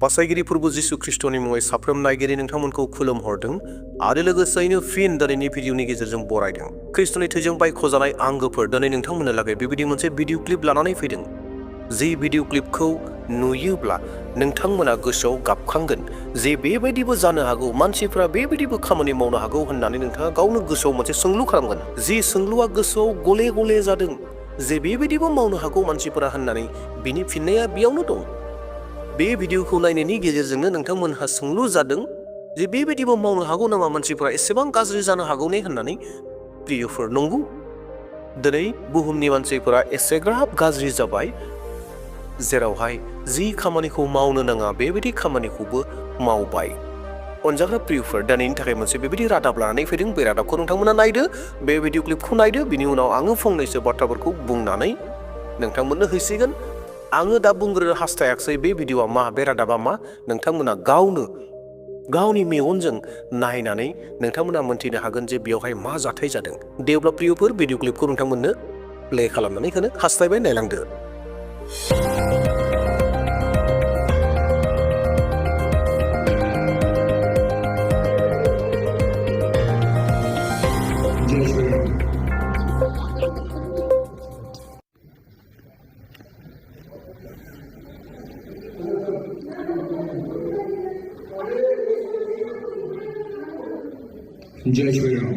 बासायगिरि प्रभु जिसु ख्रिस्टनि मुङै साफ्रोम नायगिरि नोंथांमोनखौ खुलुमहरदों आरो लोगोसेयैनो फिन दिनैनि भिडिअनि गेजेरजों बरायदों। ख्रिस्टनि थैजों बायख'जानाय आंगोफोर दिनै नोंथांमोननो लागै बेबायदि मोनसे भिडिअ क्लिप लानानै फैदों। जि भिडिअ क्लिपखौ नुयोब्ला नोंथांमोना गोसोआव गाबखांगोन जे बेबायदिबो जानो हागौ, मानसिफ्रा बेबायदिबो खामानि मावनो हागौ होननानै नोंथाङा गावनो गोसोआव मोनसे सोंलु खालामगोन। जि सोंलुआ गोसोआव गले गले जादों जे बेबायदिबो मावनो हागौ मानसिफोरा होननानै, बिनि फिननाया बेयावनो दं। बे भिडिअखौ नायनायनि गेजेरजोंनो नोंथांमोनहा सोंलु जादों जे बेबायदिबो मावनो हागौ नामा, मानसिफोरा एसेबां गाज्रि जानो हागौ ने होननानै। प्रियफोर, नंगौ, दिनै बुहुमनि मानसिफोरा एसेग्राब गाज्रि जाबाय, जेरावहाय जि खामानिखौ मावनो नाङा बेबायदि खामानिखौबो मावबाय। अनजाग्रा प्रियफोर, दिनैनि थाखाय मोनसे बेबायदि रादाब लानानै फैदों। बे रादाबखौ नोंथांमोना नायदो, बे भिडिअ क्लिपखौ नायदो, बिनि उनाव आङो फंनैसो बाथ्राफोरखौ बुंनानै नोंथांमोननो होसिगोन। आङो दा बुंग्रोनो हास्थायाखै बे भिडिअआ मा, बे रादाबा मा। नोंथांमोना गावनो गावनि मेगनजों नायनानै नोंथांमोना मोन्थिनो हागोन जे बेवहाय मा जाथाय जादों। दे अब्ला प्रियफोर, भिडिअ क्लिपखौ नोंथांमोननो प्ले खालामनानै होनो हास्थायबाय, नायलांदो। जय श्री राम।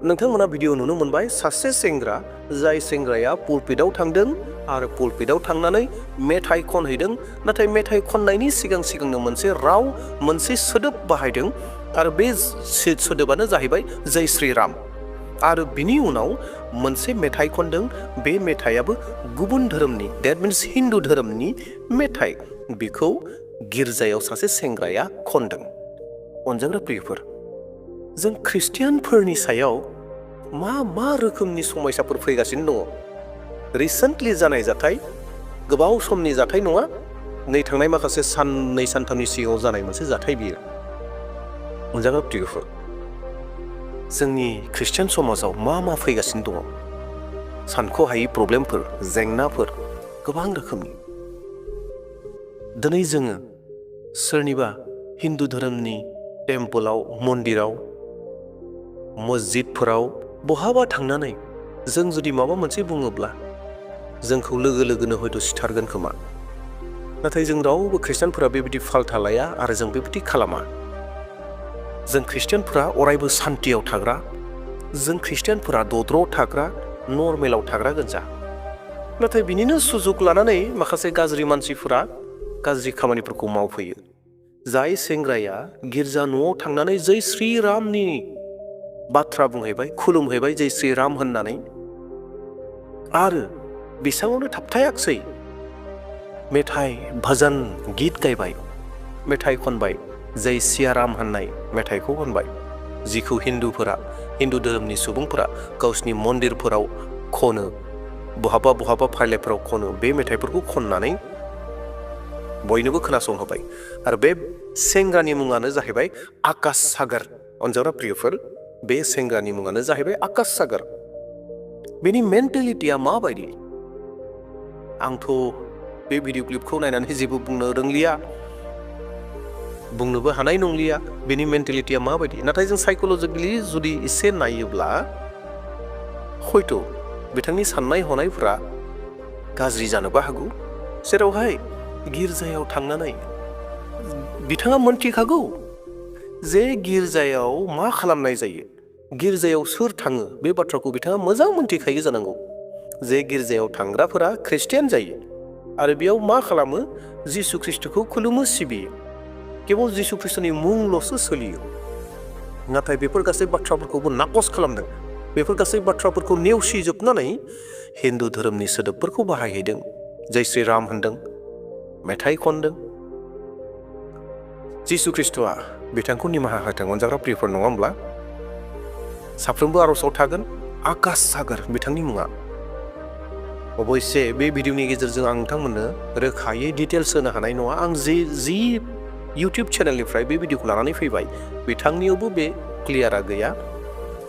नोंथांमोना भिडिअ नुनो मोनबाय, सासे सेंग्रा, जाय सेंग्राया पुलपिटआव थांदों आरो पुलपिटआव थांनानै मेथाइ खनहैदों। नाथाय मेथाइ खननायनि सिगांनो मोनसे राव, मोनसे सोदोब बाहायदों आरो बे सोदोबानो जाहैबाय जय श्री राम। आरो बिनि उनाव मोनसे मेथाइ खनदों। बे मेथाइयाबो गुबुन धोरोमनि, डेट मिन्स हिन्दु धोरोमनि मेथाइ। बेखौ गिर्जायाव सासे सेंग्राया खनदों। अनजाग्रा प्रियफोर, जों ख्रिस्टियानफोरनि सायाव मा रोखोमनि समयसाफोर फैगासिनो दङ। रिसेन्टलि जानाय जाथाय, गोबाव समनि जाथाय नङा, नै थांनाय माखासे साननै सानथामनि सिगाङाव जानाय मोनसे जाथाय बियो। अनजाग्रा प्रियफोर, जोंनि ख्रिस्टियान समाजाव मा फैगासिनो दङ, सानख'हायै प्रब्लेमफोर, जेंनाफोर, गोबां रोखोमनि। दिनै जोङो सोरनिबा हिन्दु धोरोमनि टेम्पोलाव, मन्दिराव, मस्जिदफोराव बहाबा थांनानै जों जुदि माबा मोनसे बुङोब्ला जोंखौ लोगो लोगोनो हयथ' सिथारगोन खोमा। नाथाय जों रावबो ख्रिस्टियानफोरा बेबायदि फाल्था लाया आरो जों बेबायदि खालामा। जों ख्रिस्टियानफोरा अरायबो सान्थियाव थाग्रा, जों ख्रिस्टियानफोरा दद्र'आव थाग्रा, नर्मेलाव थाग्रा गोजा। नाथाय बिनिनो सुजुग लानानै माखासे गाज्रि मानसिफोरा गाज्रि खामानिफोरखौ मावफैयो। जाय सेंग्राया गिर्जा न'आव थांनानै जय श्री रामनि बाथ्रा बुंहैबाय, खुलुमहैबाय जय श्री राम होननानै, आरो बेसाङावनो थाबथायाखसै, मेथाइ, भजन, गित गायबाय, मेथाइ खनबाय, जय सिया राम होननाय मेथाइखौ खनबाय, जिखौ हिन्दु धोरोमनि सुबुंफोरा गावसिनि मन्दिरफोराव खनो, बहाबा फाइलाइफोराव खनो। बे मेथाइफोरखौ खननानै बयनोबो खोनासंहोबाय। आरो बे सेंग्रानि मुङानो जाहैबाय आकाश सागर। अनजाग्रा प्रियफोर, बे सेंग्रानि मुङानो जाहैबाय आकाश सागर। बेनि मेन्टेलिटिया माबायदि, आंथ' बे भिडिअ क्लिपखौ नायनानै जेबो बुंनो रोंलिया, बुंनोबो हानाय नंलिया बेनि मेन्टेलिटिया माबायदि। नाथाय जों साइक'लजिकेलि जुदि एसे नायोब्ला हयथ' बिथांनि साननाय हनायफोरा गाज्रि जानोबो हागौ। जेरावहाय गिर्जायाव थांनानै बिथाङा मोनथिखागौ जे गिर्जायाव मा खालामनाय जायो। गिर्जायाव सोर थाङो बे बाथ्राखौ बिथाङा मोजां मोनथिखायो जानांगौ जे गिर्जायाव थांग्राफोरा ख्रिस्टियान जायो आरो बेयाव मा खालामो जिसु ख्रिस्टखौ खुलुमो सिबियो केवल जिसु ख्रिस्टनि मुंल'सो सोलियो नाथाय बेफोर गासै बाथ्राफोरखौबो नाकस खालामदों बेफोर गासै बाथ्राफोरखौ नेवसिजोबनानै हिन्दु धोरोमनि सोदोबफोरखौ बाहायहैदों जय श्री राम होनदों मेथाइ खनदों जिसु ख्रिस्टआ बिथांखौ निमाहा होथों अनजाग्रा प्रियफोर नङा होमब्ला साफ्रोमबो आर'जआव थागोन आकाश सागर बिथांनि मुङा अबयसे बे भिडिअनि गेजेरजों आं नोंथांमोननो रोखायै डिटेल्स होनो हानाय नङा आं जि इउटिउब चेनेलनिफ्राय बे भिडिअखौ लानानै फैबाय बिथांनियावबो बे क्लियारा गैया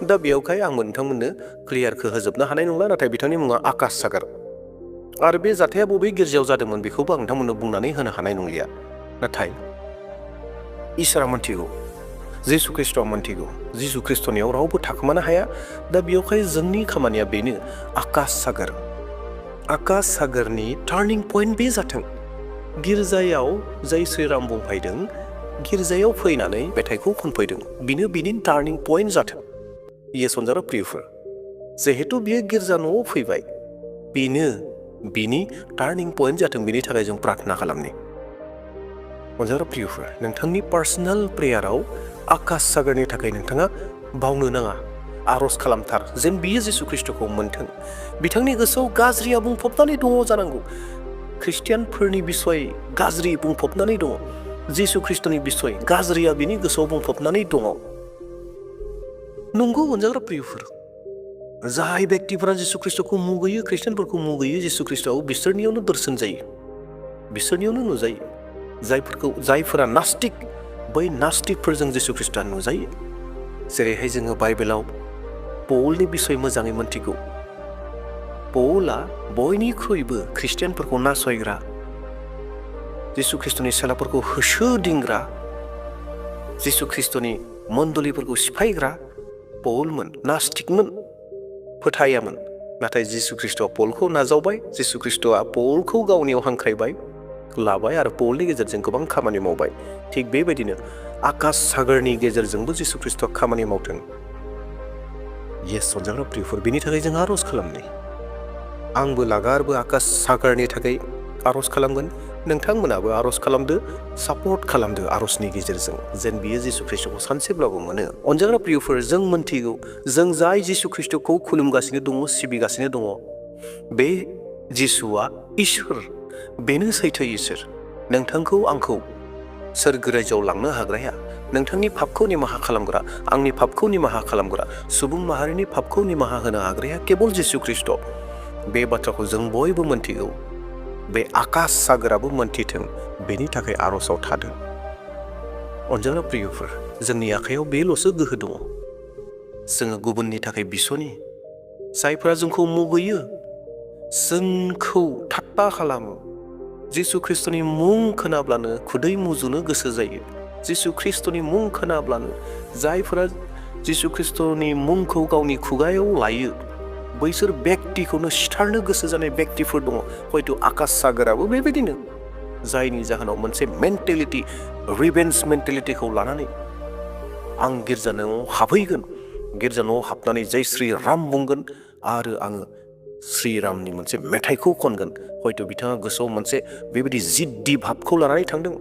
दा बेयावखाय आंबो नोंथांमोननो क्लियारखौ होजोबनो हानाय नंला नाथाय बिथांनि मुङा आकाश सागर आरो बे जाथाया बबे गिर्जायाव जादोंमोन बेखौबो आं नोंथांमोननो बुंनानै होनो हानाय नंलिया नाथाय इसोरा मोनथिगौ जिसु ख्रिस्टआ मोनथिगौ जिसु ख्रिस्टनियाव रावबो थाखोमानो हाया दा बेयावखाय जोंनि खामानिया बेनो आकाश सागरनि टार्निं पइन्ट बे जाथों गिर्जायाव जाय श्रीराम बुंफैदों गिर्जायाव फैनानै मेथाइखौ खनफैदों बिनो बिनि टार्निं पइन्ट जाथों येस अनजाग्रा प्रियफोर जिहेतु बियो गिर्जा न'आव फैबाय बेनो बिनि टार्निं पइन्ट जाथों बिनि थाखाय जों प्रार्थना खालामनि अनजाग्रा प्रियफोर नोंथांनि पार्सनेल प्रेयाराव आकाश सागरनि थाखाय नोंथाङा बावनो नाङा आर'ज खालामथार जेन बियो जिसु ख्रिस्टखौ मोनथों बिथांनि गोसोआव गाज्रिया बुंफबनानै दङ जानांगौ ख्रिस्टियानफोरनि बिसय गाज्रि बुंफबनानै दङ जिसु ख्रिस्टनि बिसय गाज्रिया बिनि गोसोआव बुंफबनानै दङ नंगौ अनजाग्रा प्रियफोर जाय व्यक्तिफोरा जिसु ख्रिस्टखौ मुगैयो ख्रिस्टियानफोरखौ मुगैयो जिसु ख्रिस्टआव बिसोरनियावनो दर्शन जायो बिसोरनियावनो नुजायो जायफोरा नास्तिक बै नास्तिकफोरजों जिसु ख्रिस्टआ नुजायो जेरैहाय जोङो बाइबेलाव पौलनि बिसय मोजाङै मोनथिगौ पौला बयनिख्रुइबो ख्रिस्टियानफोरखौ नासयग्रा जिसु ख्रिस्टनि सेलाफोरखौ होसोदिंग्रा जिसु ख्रिस्टनि मण्डलिफोरखौ सिफायग्रा पौलमोन नास्तिकमोन फोथायामोन नाथाय जिसु ख्रिस्टआ पौलखौ नाजावबाय जिसु ख्रिस्टआ पौलखौ गावनियाव हांख्रायबाय लाबाय आरो पौलनि गेजेरजों गोबां खामानि मावबाय थिग बेबायदिनो आकाश सागरनि गेजेरजोंबो जिसु ख्रिस्टआ खामानि मावथों येस अनजाग्रा प्रियफोर बेनि थाखाय जों आर'ज खालामनि आंबो लागारबो आकाश सागरनि थाखाय आर'ज खालामगोन नोंथांमोनाबो आर'ज खालामदो सापर्ट खालामदो आर'जनि गेजेरजों जेन बियो जिसु ख्रिस्टखौ सानसेब्लाबो मोनो अनजाग्रा प्रियफोर जों मोनथिगौ जों जाय जिसु ख्रिस्टखौ खुलुमगासिनो दङ सिबिगासिनो दङ बे जिसुआ इसोर बेनो सैथो इसोर नोंथांखौ आंखौ सोरगो रायजोआव लांनो हाग्राया नोंथांनि पापखौ निमाहा खालामग्रा आंनि पापखौ निमाहा खालामग्रा सुबुं माहारिनि पापखौ निमाहा होनो हाग्राया केवल जिसु ख्रिस्ट बे बाथ्राखौ जों बयबो मोनथिगौ बे आकाश सागराबो मोनथिथों बेनि थाखाय आर'जआव थादों अनजाग्रा प्रियफोर जोंनि आखायाव बेल'सो गोहो दङ जोङो गुबुननि थाखाय बिसनि जायफोरा जोंखौ मुगैयो जोंखौ ठाट्टा खालामो जिसु ख्रिस्टनि मुं खोनाब्लानो खुदै मुजुनो गोसो जायो जिसु ख्रिस्टनि मुं खोनाब्लानो जायफोरा जिसु ख्रिस्टनि मुंखौ गावनि खुगायाव लायो बैसोर व्यक्तिखौनो सिथारनो गोसो जानाय व्यक्तिफोर दङ हयथ' आकाश सागराबो बेबायदिनो जायनि जाहोनाव मोनसे मेन्टेलिटि रिभेन्स मेन्टेलिटिखौ लानानै आं गिर्जा न'आव हाबहैगोन गिर्जा न'आव हाबनानै जय श्री राम बुंगोन आरो आङो श्रीरामनि मोनसे मेथाइखौ खनगोन हयथ' बिथाङा गोसोआव मोनसे बेबायदि जिद्दि भाबखौ लानानै थांदों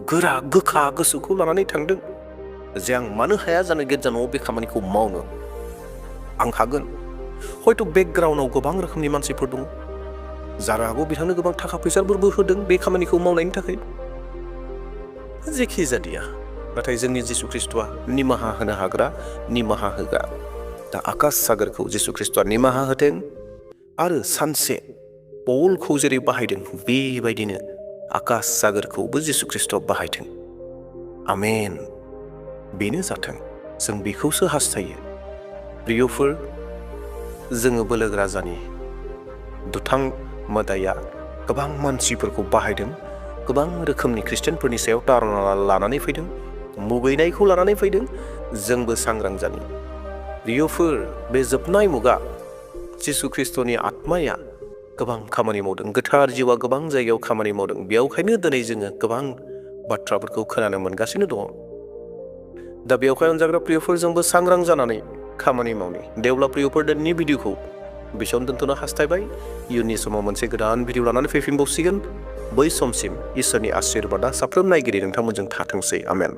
गोरा गोखा गोसोखौ लानानै थांदों जे आं मानो हाया जानो गिर्जा न'आव बे खामानिखौ मावनो आं हागोन हयथ' बेकग्राउन्डआव गोबां रोखोमनि मानसिफोर दङ जानो हागौ बिथांनो गोबां थाखा फैसाफोरबो होदों बे खामानिखौ मावनायनि थाखाय जेखि जादिया नाथाय जोंनि जिसु ख्रिस्टआ निमाहा होनो हाग्रा निमाहा होग्रा दा आकाश सागरखौ जिसु ख्रिस्टआ निमाहा होथों आरो सानसे पौलखौ जेरै बाहायदों बेबायदिनो आकाश सागरखौबो जिसु ख्रिस्टआ बाहायथों आमेन बेनो जाथों जों बेखौसो हास्थायो प्रियफोर जोङो बोलोग राजानि दुथां मोदाया गोबां मानसिफोरखौ बाहायदों गोबां रोखोमनि ख्रिस्टियानफोरनि सायाव तारना लानानै फैदों मुगैनायखौ लानानै फैदों जोंबो सांग्रां जानि प्रियफोर बे जोबनाय मुगा जिसु ख्रिस्टनि आत्माया गोबां खामानि मावदों गोथार जिउआ गोबां जायगायाव खामानि मावदों बेयावखायनो दिनै जोङो गोबां बाथ्राफोरखौ खोनानो मोनगासिनो दङ दा बेयावहाय अनजाग्रा प्रियफोर जोंबो सांग्रां जानानै खामानि मावनि देवला प्रियफोर दिनैनि भिडिअखौ बेसेयावनो दोनथ'नो हास्थायबाय इयुननि समाव मोनसे गोदान भिडिअ लानानै फैफिनबावसिगोन बै समसिम इसोरनि आशीर्बादा साफ्रोम नायगिरि नोंथांमोनजों थाथोंसै आमेन।